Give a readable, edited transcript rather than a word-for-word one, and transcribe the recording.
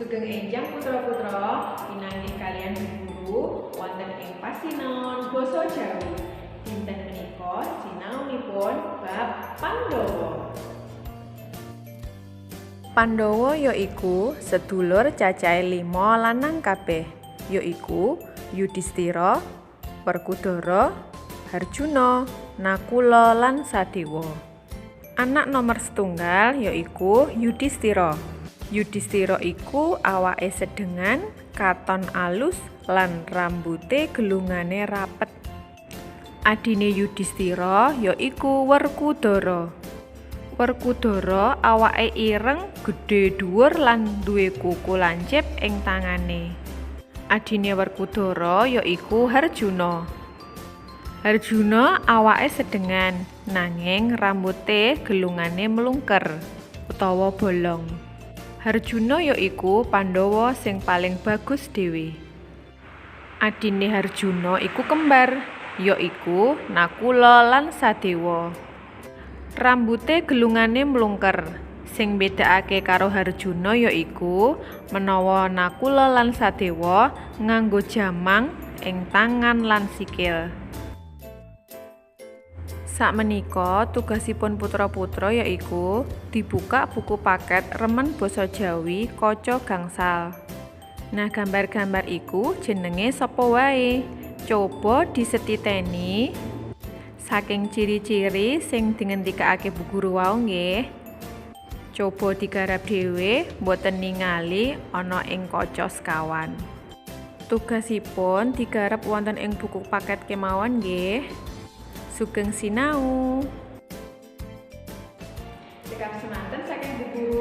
Sugeng enjang, putra-putra, pinanggih kaliyan Bu Guru wonten ing pasinaon basa Jawi. Dinten menika sinaunipun bab Pandhawa. Pandhawa yaiku sedulur cacahe lima lanang kabeh, yaiku Yudhistira, Werkudara, Harjuna, Nakula lan Sadewa. Anak nomer setunggal yaiku Yudhistira. Yudhistira iku awake sedengan, katon alus lan rambute gelungane rapet. Adine Yudhistira yaiku Werkudara. Werkudara awake ireng, gedhe dhuwur lan duwe kuku lancip ing tangane. Adine Werkudara yaiku Harjuna. Harjuna awake sedengan, nanging rambute gelungane mlungker utawa bolong. Harjuna yaiku Pandhawa sing paling bagus dhewe. Adine Harjuna iku kembar, yaiku Nakula lan Sadewa. Rambute gelungane mlungker. Sing mbedakake karo Harjuna yaiku menawa Nakula lan Sadewa nganggo jamang ing tangan lan sikil. Sakmenika tugasipun putra-putra yaiku dibuka buku paket remen basa Jawi kaca gangsal. Nah, gambar-gambar iku jenenge sapa wae? Coba disetiteni saking ciri-ciri sing dingendikake Bu Guru wau nggih. Coba digarap dhewe, mboten ningali ana ing kaca sekawan. Tugasipun digarap wonten ing buku paket kemawon nggih. Sugeng sinau. Cekap semanten saking Bu Guru.